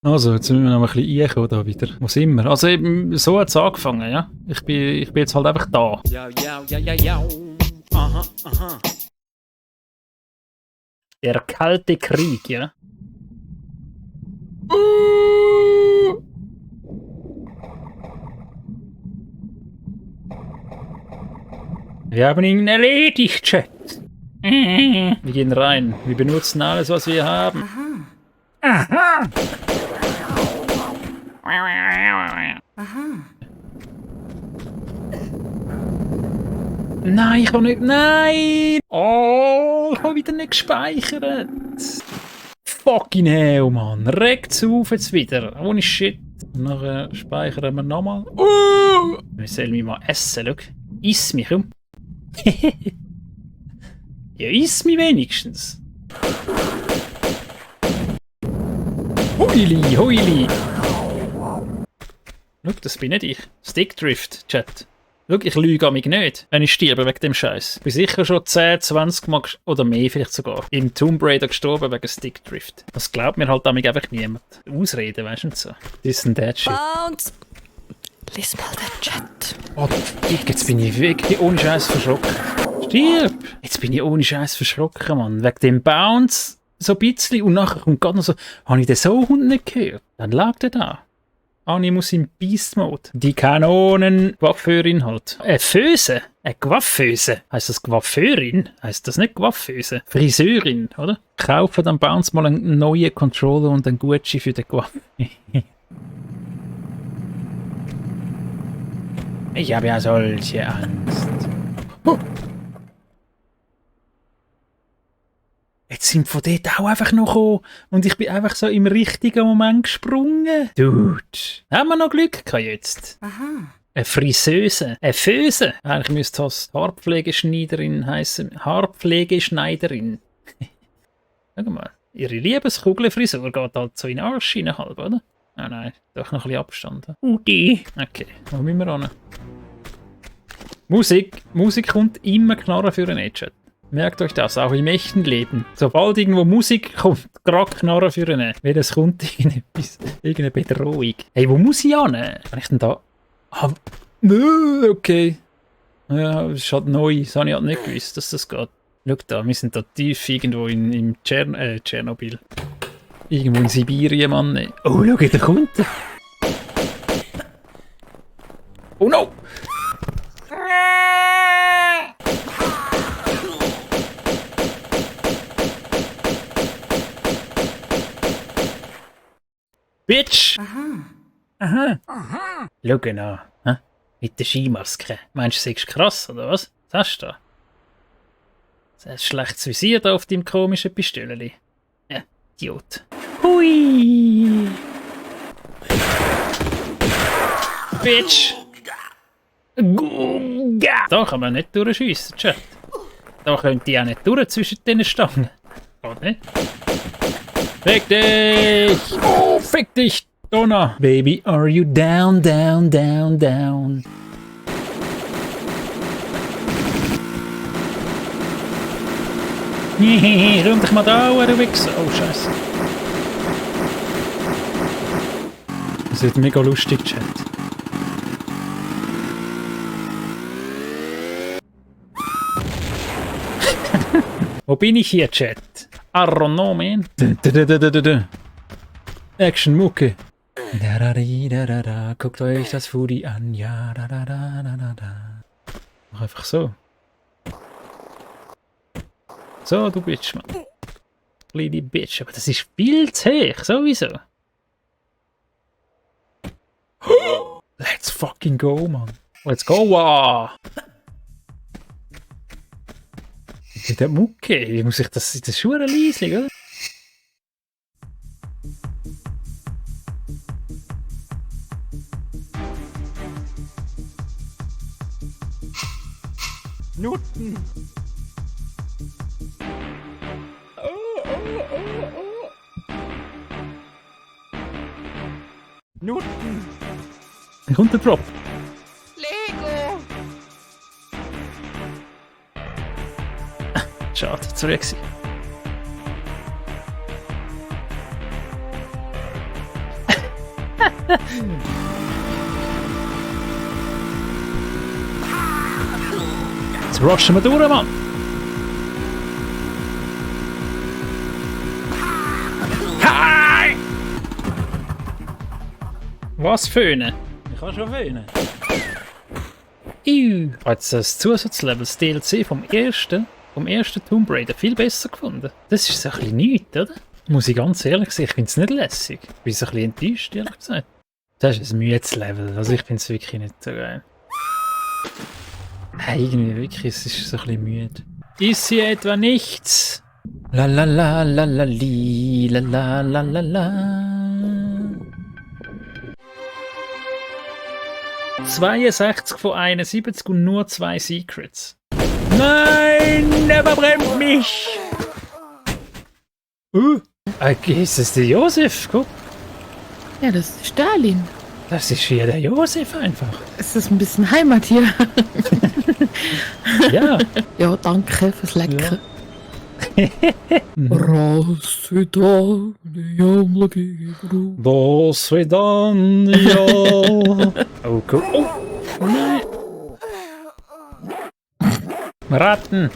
Also, jetzt müssen wir noch ein bisschen reinkommen da wieder. Wo sind wir? Also eben, so hat es angefangen, ja? Ich bin jetzt halt einfach da. Ja, ja, ja, ja, ja. Aha, aha. Der kalte Krieg, ja? Wir haben ihn erledigt, Chat. Wir gehen rein. Wir benutzen alles, was wir haben. Aha. Nein, ich habe nicht. Nein! Oh, ich habe wieder nicht gespeichert. Fucking hell, Mann. Regt's auf jetzt wieder. Ohne Shit. Nachher speichern wir nochmal. Wir sollen mich mal essen, schau. Iss mich, komm. Ja, iss mich wenigstens. Huili, huili. Schau, das bin nicht ich. Stickdrift, Chat. Schau, ich lüge an mich nicht, wenn ich sterbe wegen dem Scheiß. Ich bin sicher schon 10, 20 Mal oder mehr vielleicht sogar im Tomb Raider gestorben wegen Stickdrift. Das glaubt mir halt damit einfach niemand. Ausreden, weißt du, und so. This and that shit. Bounce! Lies mal den Chat. Oh, jetzt bin ich wirklich ohne Scheiß verschrocken. Stirb! Jetzt bin ich ohne Scheiß verschrocken, Mann. Wegen dem Bounce so ein bisschen und nachher kommt gerade noch so, habe ich den so Hund nicht gehört? Dann lag der da. Animus im Beast-Mode. Die Kanonen-Coiffeurin halt. Föse? Coiffeuse? Heißt das Coiffeurin? Heißt das nicht Coiffeuse? Friseurin, oder? Kaufen dann Bounce mal einen neuen Controller und einen Gucci für den Coiffeur. Ich habe ja solche Angst. Jetzt sind von dort auch einfach noch gekommen und ich bin einfach so im richtigen Moment gesprungen. Dude, haben wir noch Glück gehabt jetzt? Aha. Eine Friseuse, eine Föse. Eigentlich müsste das Haarpflegeschneiderin heißen. Haarpflegeschneiderin. Schau mal, ihre Liebeskugelfrisur geht halt so in den Arsch rein halb, oder? Ah nein, doch noch ein bisschen Abstand. Die. Okay, wo müssen wir ran? Musik kommt immer knarren für einen Chat. Merkt euch das, auch im echten Leben. Sobald irgendwo Musik kommt, gerade Knarren für einen. Weil es kommt irgendeine Bedrohung. Hey, wo muss ich hin? Kann ich denn da... Ah, okay. Ja, das ist halt neu. Das habe ich halt nicht gewusst, dass das geht. Schau da, wir sind da tief irgendwo in Tschernobyl. Irgendwo in Sibirien, Mann. Oh, schau, da kommt er. Oh no! Bitch! Aha. Schau an. Hä? Mit der Skimaske. Meinst du, das ist krass, oder was? Was hast du da? Das ist ein schlechtes Visier da auf deinem komischen Pistölchen. Ja, Idiot. Hui! Bitch! Da kann man nicht durchschiessen, Chat. Da könnte ich auch nicht durch zwischen den Stangen. Geht nicht? Fick dich! Oh, fick dich, Donna! Baby, are you down, down, down, down? Hehehe, räum dich mal da, du Wichser. Oh, Scheiße. Das wird mega lustig, Chat. Wo bin ich hier, Chat? I don't know, man. Action-Mucke. Guckt euch das Foodie an. Ja, Mach einfach so. So, du Bitch, Mann. Kleine Bitch. Aber das ist viel zu hoch, sowieso. Let's fucking go, Mann. Let's go, Der Mucke, wie muss ich das ist schon leislich, oder? Nutten. Nutten. Wie kommt der Drop? Lego! Schade, zurück gewesen. Jetzt rushen wir durch, Mann! Hi! Was föhnen? Ich kann schon föhnen. Jetzt das Zusatzlevel, das DLC vom ersten Tomb Raider viel besser gefunden. Das ist so ein bisschen nichts, oder? Muss ich ganz ehrlich sagen, ich finde es nicht lässig. Ich bin so ein bisschen enttäuscht, ehrlich gesagt. Das ist ein müdes Level, also ich finde es wirklich nicht so geil. Nein, irgendwie wirklich, es ist so ein bisschen müde. Ist hier etwa nichts? La la la la la li, la la la la la. 62 von 71 und nur 2 Secrets. Nein, der verbrennt mich! Ist das der Josef? Guck, Ja, das ist Stalin. das ist hier der Josef einfach. Es ist ein bisschen Heimat hier. Ja. Ja, danke fürs Lecken. Здравствуйте, До свидания. Oh, cool. Oh, nein. Ratten.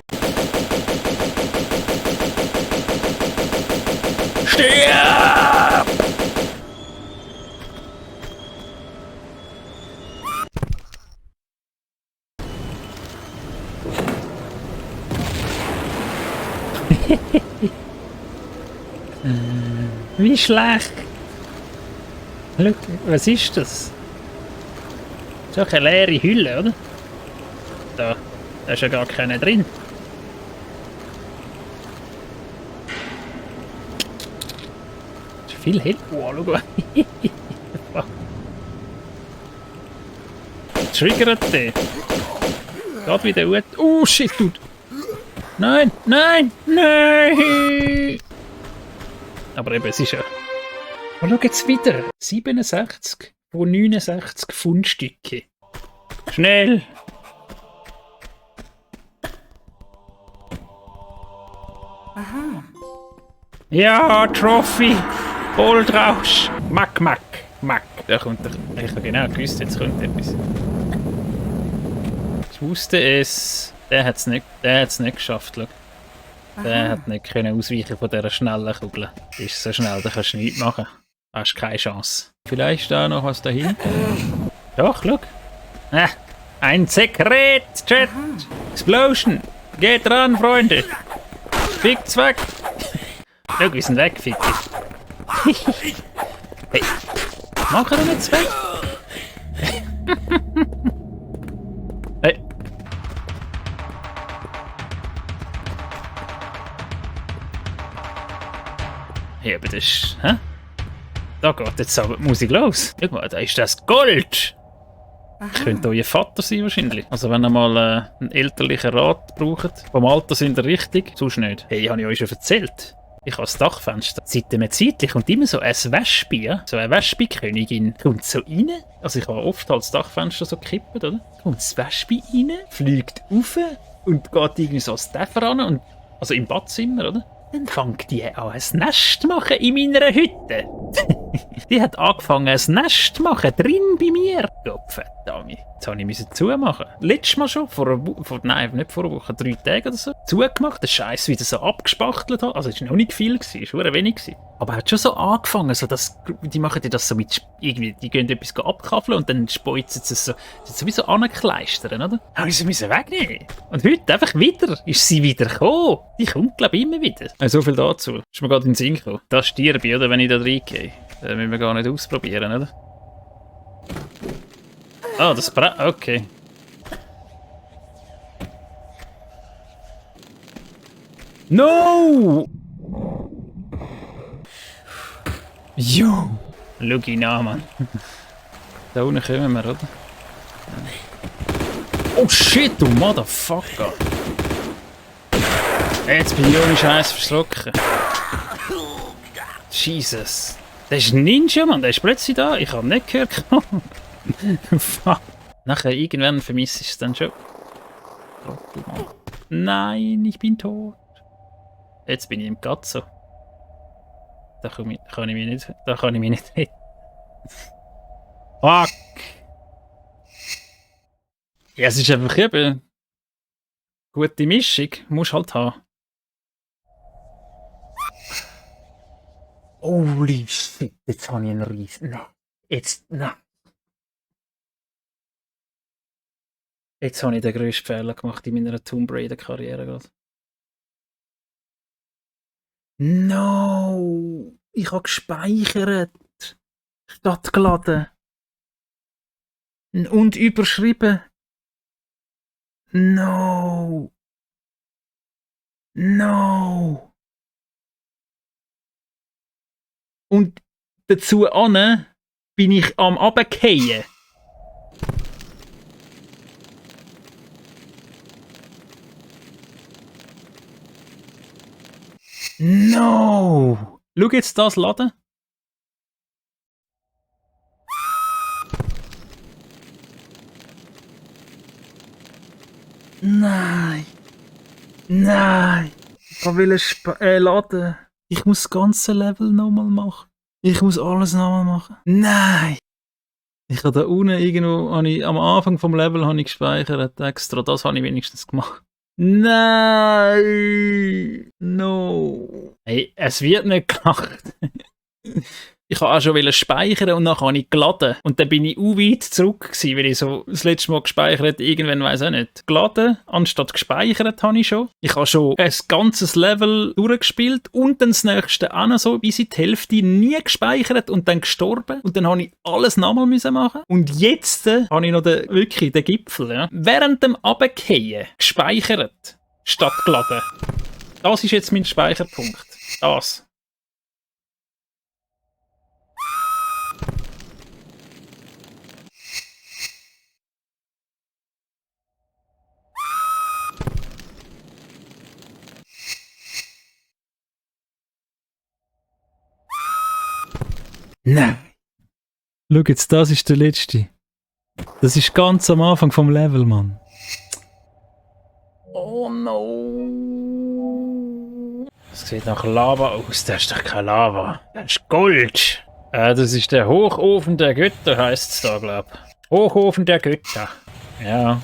Stirb! Wie schlecht. Schau, was ist das? So eine leere Hülle, oder? Da ist ja gar keiner drin. Das ist viel hell. Oh, schau mal. Triggert der. Geht wieder gut. Oh shit, dude. Nein, nein, nein! Aber eben, es ist ja... Oh, schau jetzt wieder. 67 von 69 Fundstücke. Schnell! Aha. Ja, Trophy! Goldrausch! Mack, Mack, Mack. Da kommt der... Ich habe genau gewusst, jetzt kommt etwas. Ich wusste es... Der hat es nicht geschafft. Schau. Der hat nicht können ausweichen von dieser schnellen Kugel. Die ist so schnell, da kannst du nichts machen. Da hast keine Chance. Vielleicht da noch was dahinten. Doch, schau. Ein Sekret, Chat. Explosion. Geht ran, Freunde. Fickt's weg. Schau, wir sind weg, Ficky. Hey, mach ihn nicht weg. Hey. Ja, aber das ist... Hä? Da geht jetzt aber die Musik los. Guck mal, da ist das Gold! Könnte euer Vater sein wahrscheinlich. Also wenn ihr mal einen elterlichen Rat braucht. Vom Alter sind ihr richtig, sonst nicht. Hey, habe ich euch schon erzählt. Ich habe das Dachfenster. Seit einem Zeitchen kommt immer so ein Wespe, ja? So eine Wespe-Königin. Kommt so rein. Also ich habe oft halt das Dachfenster so gekippt, oder? Kommt das Wespe rein, fliegt rauf und geht irgendwie so ans Dach ran. Und, also im Badzimmer, oder? Dann fängt die an, ein Nest zu machen in meiner Hütte. Die hat angefangen, ein Nest zu machen, drin bei mir. Gottverdammt. Jetzt habe ich zumachen. Letztes Mal schon, nein, nicht vor einer Woche, 3 Tage oder so, zugemacht, den Scheiß wieder so abgespachtelt hat. Also es war noch nicht viel, es war schon wenig. Aber er hat schon so angefangen, so dass, die machen das so mit, irgendwie, die gehen etwas abkaffeln und dann speuzen sie es so, sowieso ankleistern, oder? Dann musste ich sie wegnehmen. Und heute einfach wieder, ist sie wieder gekommen. Die kommt, glaube ich, immer wieder. So viel dazu. Ist mir gerade in den Sinn gekommen. Das stirbe ich, oder, wenn ich da reingehe. Das müssen wir gar nicht ausprobieren, oder? Ah, das brennt. Okay. No! Jo! Schau ihn an, Mann. Da unten kommen wir, oder? Oh shit, du Motherfucker! Jetzt bin ich ohne Scheiß verschrocken. Jesus. Der ist ein Ninja, Mann. Der ist plötzlich da. Ich habe nicht gehört. Fuck. Nachher irgendwann vermisse ich es dann schon. Nein, ich bin tot. Jetzt bin ich im Gazzo. Da kann ich mich nicht retten. Fuck! Ja, es ist einfach eben gute Mischung. Musst halt haben. Holy shit, jetzt habe ich einen Riesen. Nein. Nein. Jetzt habe ich den grössten Fehler gemacht in meiner Tomb Raider-Karriere gerade. No! Ich habe gespeichert. Statt geladen. Und überschrieben. No! No! Und dazu bin ich am Abgehen. No! Schau jetzt das laden. Nein! Nein! Ich will laden. Ich muss das ganze Level nochmal machen. Ich muss alles nochmal machen. Nein! Ich habe da unten irgendwo, am Anfang vom Level habe ich gespeichert extra. Das habe ich wenigstens gemacht. Nein! No! Hey, es wird nicht gemacht. Ich habe auch schon speichern und dann habe ich geladen. Und dann bin ich weit zurück gewesen, weil ich so das letzte Mal gespeichert, irgendwann weiss ich nicht. Geladen, anstatt gespeichert habe ich schon. Ich habe schon ein ganzes Level durchgespielt und dann das nächste auch noch so bis in die Hälfte nie gespeichert und dann gestorben. Und dann habe ich alles nochmal machen. Und jetzt habe ich noch wirklich den Gipfel. Ja. Während dem Abgehen gespeichert, statt geladen. Das ist jetzt mein Speicherpunkt. Das. Nein. Schau jetzt, das ist der letzte. Das ist ganz am Anfang vom Level, Mann. Oh no. Das sieht nach Lava aus. Das ist doch kein Lava. Das ist Gold. Das ist der Hochofen der Götter, heisst es da, glaub ich. Hochofen der Götter. Ja.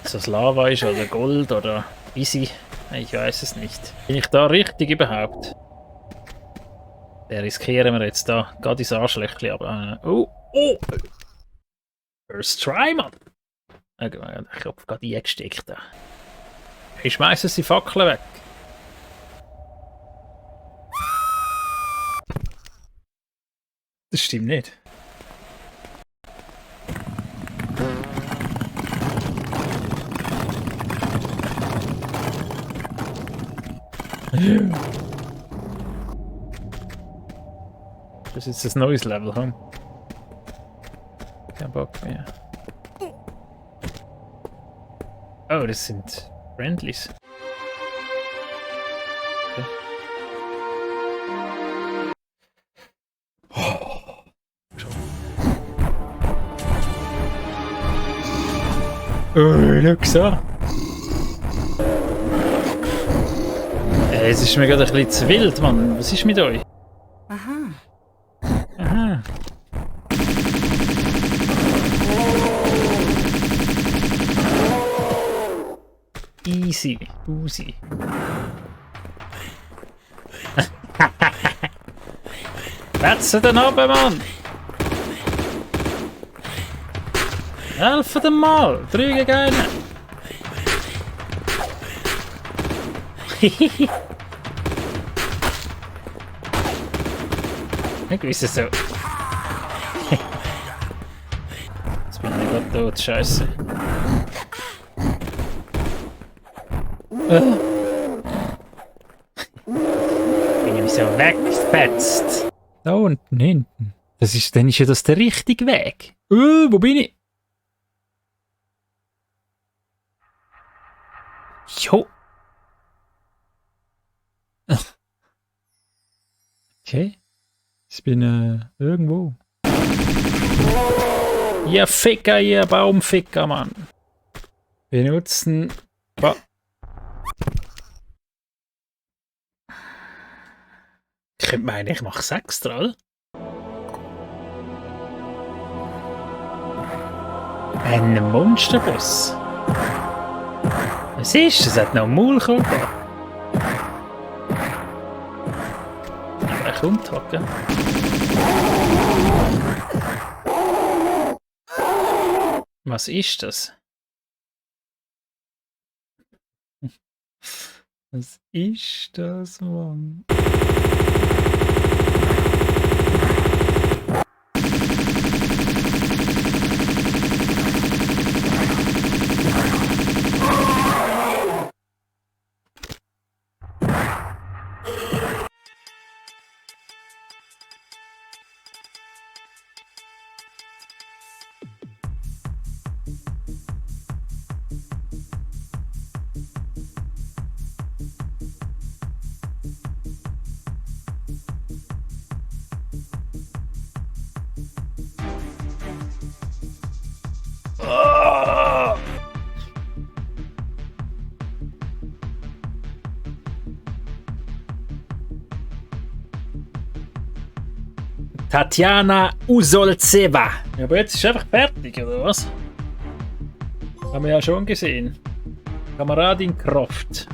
Ob das Lava ist oder Gold oder Easy. Ich weiß es nicht. Bin ich da richtig überhaupt? Den riskieren wir jetzt da. Gerade ins Arschlöchli, aber... oh! First try, Mann! Der Kopf gerade eingesteckt. Da. Ich schmeiße die Fackeln weg. Das stimmt nicht. Das ist jetzt ein neues Level, hm? Kein Bock mehr. Oh, das sind Friendlies. Okay. Oh, schau so. Es ist mir gerade ein bisschen zu wild, Mann. Was ist mit euch? Aha. Easy, Uzi. Wetze den runter, Mann! Helfe dem mal! 3 gegen 1! Ich wüsste so. Jetzt bin ich gerade tot, Scheiße. Bin ich so weggefetzt. Da unten, hinten. Dann ist ja das der richtige Weg. Wo bin ich? Jo. Okay. Ich bin irgendwo. Ihr Ficker, ihr Baumficker, Mann. Benutzen. Ich könnte meinen, ich mache 6 dran. Ein Monsterboss. Was ist das? Es hat noch einen Maulkorb. Er kommt hocken. Was ist das? Was ist das, Mann? Tatjana Usolzeva. Ja, aber jetzt ist einfach fertig, oder was? Haben wir ja schon gesehen. Kameradin Croft.